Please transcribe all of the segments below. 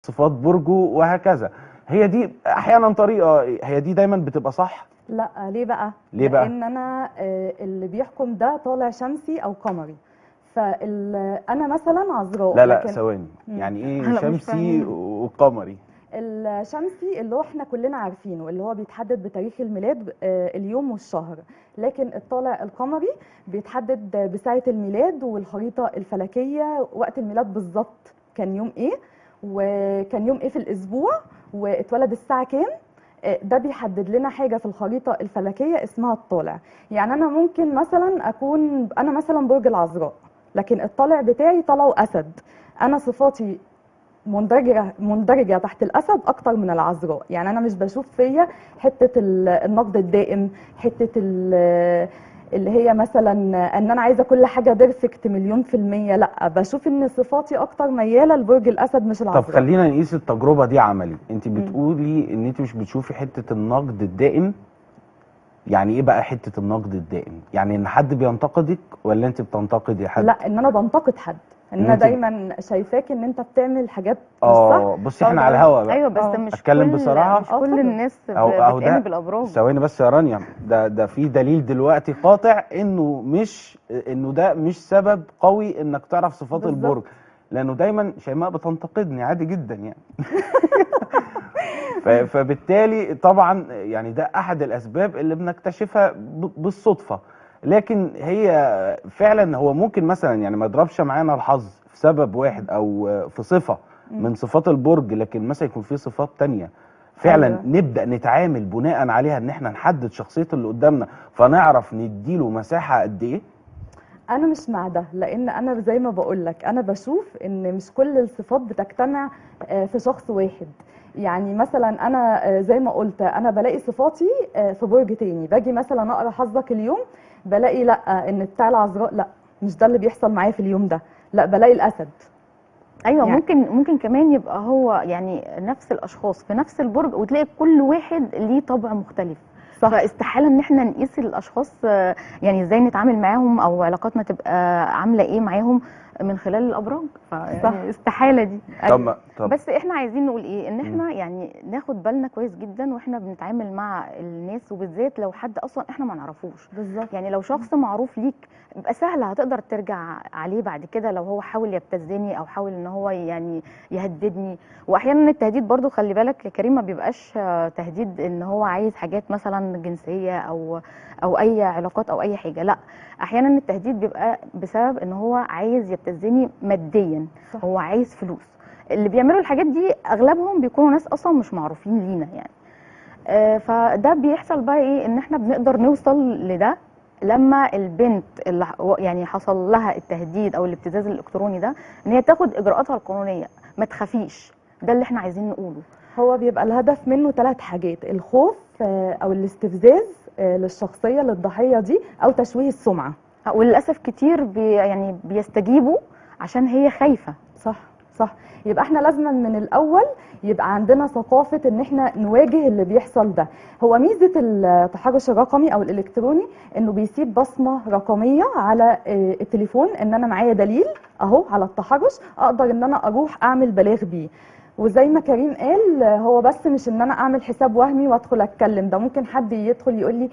صفات برجه وهكذا. هي دي احيانا طريقه، هي دي دايما بتبقى صح؟ لا. ليه بقى؟ ليه بقى؟ لان انا اللي بيحكم ده طالع شمسي او قمري، فانا مثلا عذراء. لا لا ثواني، يعني ايه شمسي وقمري؟ الشمسي اللي هو احنا كلنا عارفينه، اللي هو بيتحدد بتاريخ الميلاد اليوم والشهر، لكن الطالع القمري بيتحدد بساعة الميلاد والخريطة الفلكية، وقت الميلاد بالظبط كان يوم ايه، وكان يوم ايه في الاسبوع، واتولد الساعة كام. ده بيحدد لنا حاجة في الخريطة الفلكية اسمها الطالع. يعني انا ممكن مثلا اكون انا مثلا برج العذراء، لكن الطالع بتاعي طلعوا اسد، انا صفاتي مندرجه تحت الاسد اكتر من العذراء. يعني انا مش بشوف فيا حتة النقد الدائم، حتة اللي هي مثلا ان انا عايزه كل حاجة perfect 1,000,000%، لا، بشوف ان صفاتي اكتر مياله لبرج الاسد مش العذراء. طب خلينا نقيس التجربة دي عملي. انت بتقولي ان انت مش بتشوفي حتة النقد الدائم، يعني ايه بقى حتة النقد الدائم؟ يعني ان حد بينتقدك ولا انت بتنتقدي حد؟ لا، ان انا بنتقد حد، ان انا دايما شايفاك ان انت بتعمل حاجات مش صح. بصي احنا على الهوا بقى. ايوه بس مش اتكلم بصراحة، مش كل الناس بتآمن بالابراج. ثواني بس يا رانيا، ده في دليل دلوقتي قاطع انه مش انه ده مش سبب قوي انك تعرف صفات بالزبط. البرج، لانه دايما شيماء بتنتقدني عادي جدا يعني. فبالتالي طبعا يعني ده احد الاسباب اللي بنكتشفها بالصدفة، لكن هي فعلا هو ممكن مثلا يعني ما يضربش معانا الحظ في سبب واحد او في صفة من صفات البرج، لكن مثلا يكون في صفات تانية فعلا. أيوة. نبدا نتعامل بناء عليها ان احنا نحدد شخصية اللي قدامنا، فنعرف نديله مساحة قد ايه. انا مش مع ده، لان انا زي ما بقول لك انا بشوف ان مش كل الصفات بتجتمع في شخص واحد. يعني مثلا انا زي ما قلت انا بلاقي صفاتي في برج تاني، باجي مثلا اقرا حظك اليوم بلاقي لا ان بتاع العذراء، لا مش ده اللي بيحصل معايا في اليوم ده، لا بلاقي الاسد. ايوه يعني ممكن كمان يبقى هو يعني نفس الاشخاص في نفس البرج، وتلاقي كل واحد ليه طبع مختلف. صح. فاستحاله ان احنا نقيس الاشخاص، يعني ازاي نتعامل معاهم او علاقاتنا تبقى عامله ايه معاهم من خلال الابراج. يعني استحالة دي. طب بس احنا عايزين نقول ايه، ان احنا يعني ناخد بالنا كويس جدا واحنا بنتعامل مع الناس، وبالذات لو حد اصلا احنا ما نعرفوش. بالظبط. يعني لو شخص معروف ليك يبقى سهل، هتقدر ترجع عليه بعد كده لو هو حاول يبتزني او حاول ان هو يعني يهددني. واحيانا التهديد برضو خلي بالك يا كريم ما بيبقاش تهديد ان هو عايز حاجات مثلا جنسية او اي علاقات او اي حاجة، لا، احيانا التهديد بيبقى بسبب ان هو عايز يبتزني ماديا. صح. هو عايز فلوس. اللي بيعملوا الحاجات دي اغلبهم بيكونوا ناس اصلا مش معروفين لينا يعني. فده بيحصل بقى ايه، ان احنا بنقدر نوصل لده لما البنت اللي يعني حصل لها التهديد او الابتزاز الالكتروني ده، ان هي تاخد اجراءاتها القانونية، ما تخافيش. ده اللي احنا عايزين نقوله. هو بيبقى الهدف منه 3 حاجات: الخوف او الاستفزاز للشخصية للضحيه دي، او تشويه السمعة. وللاسف كتير يعني بيستجيبوا عشان هي خايفة. صح صح. يبقى احنا لازم من الاول يبقى عندنا ثقافة ان احنا نواجه اللي بيحصل ده. هو ميزة التحرش الرقمي او الالكتروني انه بيسيب بصمة رقمية على التليفون، ان انا معايا دليل اهو على التحرش، اقدر ان انا اروح اعمل بلاغ بيه. وزي ما كريم قال، هو بس مش ان انا اعمل حساب وهمي وادخل اتكلم، ده ممكن حد يدخل يقول لي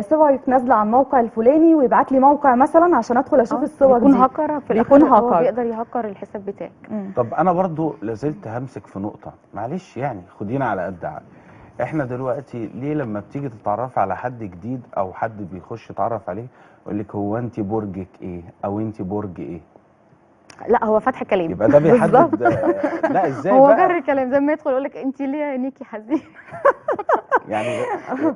صورك نازله على الموقع الفلاني، ويبعت لي موقع مثلا عشان ادخل اشوف الصور دي. بيكون هاكر في الاخر، هو بيقدر يهكر الحساب بتاعك. طب انا برضو لازلت همسك في نقطة، معلش يعني خدينا على قد عقل. احنا دلوقتي ليه لما بتيجي تتعرف على حد جديد او حد بيخش يتعرف عليه يقول لك هو انت برجك ايه او انت برج ايه؟ لا هو فتح كلام، يبقى ده بيحدد. لا ازاي هو جر كلام، زي ما يدخل يقول لك انت ليه عينيكي حزينة.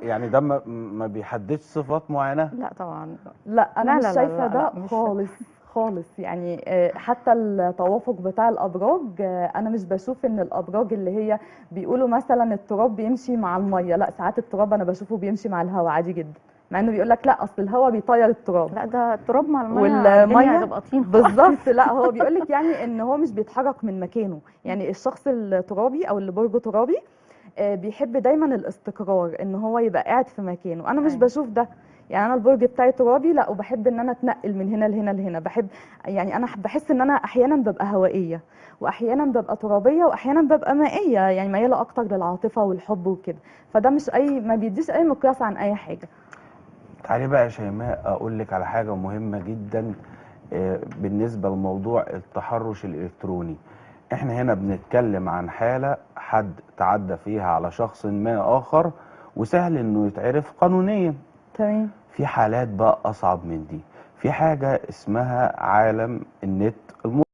يعني ده ما بيحددش صفات معينة. لا طبعا، لا انا مش شايفه ده خالص خالص. يعني حتى التوافق بتاع الابراج، انا مش بشوف ان الابراج اللي هي بيقولوا مثلا التراب بيمشي مع المية، لا ساعات التراب انا بشوفه بيمشي مع الهواء عادي جدا، مع انه بيقول لك لا اصل الهواء بيطير التراب. لا ده التراب مع المية والمية هتبقى طين بالظبط. لا هو بيقول لك يعني ان هو مش بيتحرك من مكانه، يعني الشخص الترابي او اللي برجه ترابي بيحب دايما الاستقرار، ان هو يبقى قاعد في مكانه. انا مش بشوف ده، يعني انا البرج بتاعي ترابي، لا وبحب ان انا اتنقل من هنا لهنا لهنا، بحب يعني انا بحس ان انا احيانا ببقى هوائية، واحيانا ببقى ترابيه، واحيانا ببقى مائية، يعني مياله اكتر للعاطفه والحب وكده. فده مش اي، ما بيديش اي مقياس عن اي حاجة. تعالي بقى يا شيماء اقول لك على حاجة مهمة جدا بالنسبة لموضوع التحرش الالكتروني. احنا هنا بنتكلم عن حاله حد تعدى فيها على شخص ما اخر، وسهل انه يتعرف قانونيا. تمام. في حالات بقى اصعب من دي، في حاجة اسمها عالم النت.